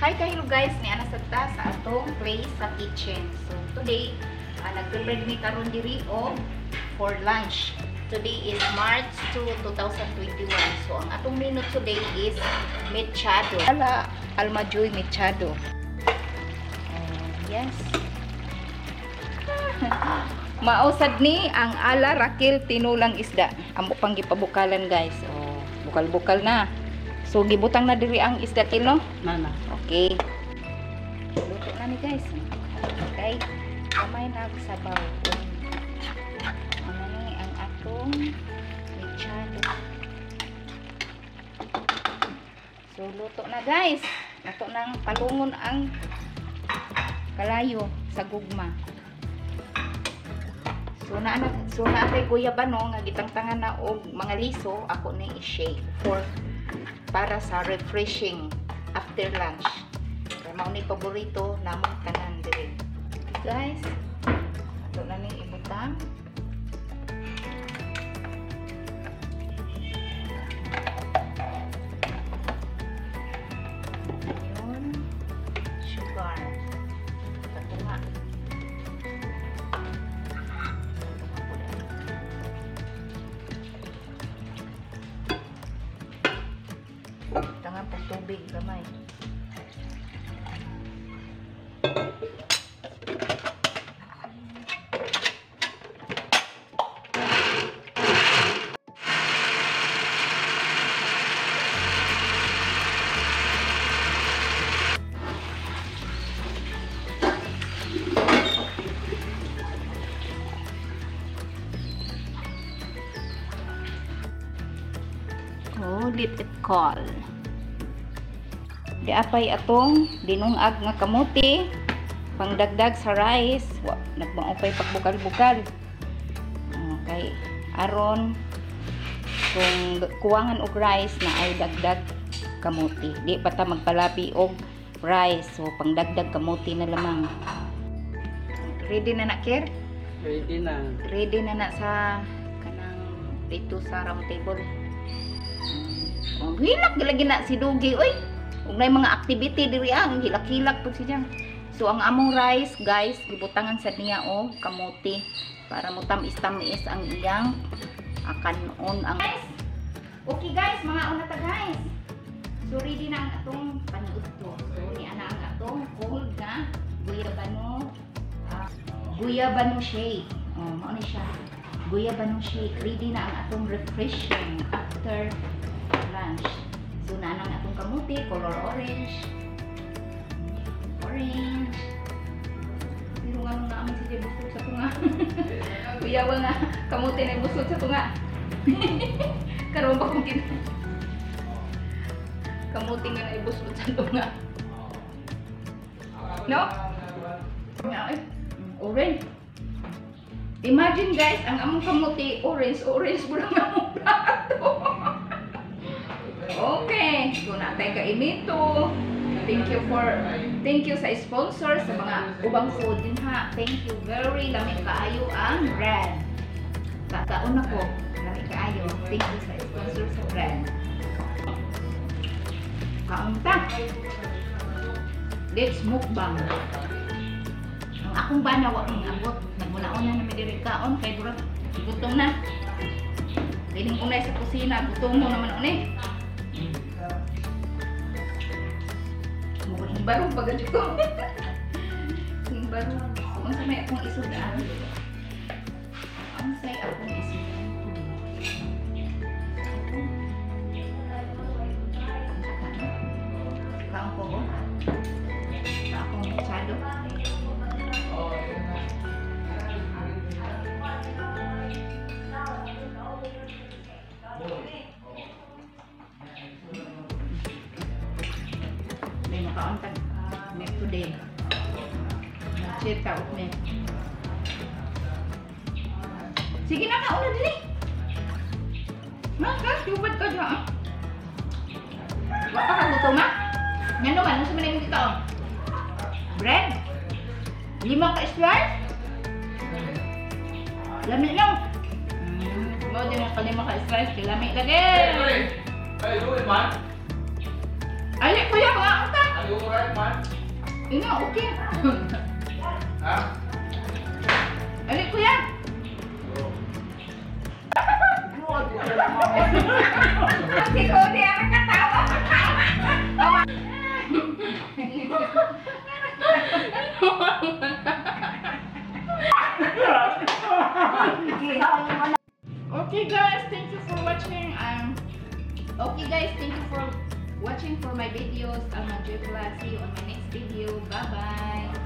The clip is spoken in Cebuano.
Hi kayo guys, ni ana sad ta sa atong place sa kitchen. So today, nag-prepare mi karon diri og for lunch. Today is March 2, 2021. So ang atong menu today is mechado. Ala Almajoy mechado. Oh, yes. Mausad ni ang ala Raquel tinulang isda. Amo pang gipabukalan, guys. Oh, bukal-bukal na. So gibutang na diri ang isda kilo. Nana. Okay. Luto na ni, guys. Okay. Kamay nagsabaw. Ano ni ang atong mechado. So luto na, guys. Ato nang palungon ang kalayo sa gugma. So naa kay guyabano nga gitangtangan na og mga liso, ako ni i-shake for para sa refreshing after lunch. Kay mao ni paborito namong tanan diri. Guys, ato na ning ibutang. Yun, sugar. Patunga. Patunga po dahil. Tangan po tubig gamay. Oh, let it call. Di apay atong dinungag nga kamuti pangdagdag sa rice. Wa nagmaupay pagbukal-bukal. Okay, aron kung kuwangan og rice na ay dagdag kamuti. Di pa ta magpalabi og rice, so pangdagdag kamuti na lamang. Ready na na, Ker? Ready na. Ready na na sa kanang dito sa round table. Oh, hilak lagi na si Dugi oy. Ug nay mga activity diri ang hilak-hilak pud siya. So ang among rice, guys, gibutangan sad niya og kamote para motam-is-tamis ang iyang kanon ang guys. Okay guys, mga una ta, guys. So ready na ang atong paniudto. So ni ana ang atong cold na guyabano shake. Oh, mao ni siya. Guyabano shake. Ready na ang atong refreshing after lunch. So na ang atong kamuti, color orange. Orange. Pero nga nung naaman si Jay busog sa tunga. Kuyawa nga, kamuti na busog sa tunga. Karon pa kung kina. Kamuti nga na ibusog sa tunga. No? Nga, eh. Orange. Imagine guys, ang among kamuti, orange, orange po lang among plato. Okay, so natay ka imito. Thank you sa sponsor sa mga ubang food din ha. Thank you very lami kaayo ang bread. Kakaon ako, lami kaayo. Thank you sa sponsor sa bread. Kaon ta. Let's mukbang. Ang akong bana wa mong abot. Nagmuna-una na mi diri kaon kay burag gutom na. Dining unay sa kusina, gutom mo naman unay. Mukhang barong pag ko. Yung barong. Unsa may akong isudan? Unsay akong isudan? Kaon ko ko. Sa akong mechado. May makaon tag next today. Check out ni. Sige na, kauna dili. Ma, ka, tubad ka dyan. Wa pa ka gutom, ha? Nga naman, ano sa man yung kaon? Bread? Lima ka slice? Lami lang. Mo din ang kalima ka slice, kay lami lagi. Hey, do it, man. Ali, kuya, mga angka. You alright, man? Ina, okay. Ha? Ali, kuya. Oh. Si Cody ang katawa. Okay guys, thank you for watching. Okay guys, thank you for watching for my videos. I'm Joy. See you on my next video. Bye bye.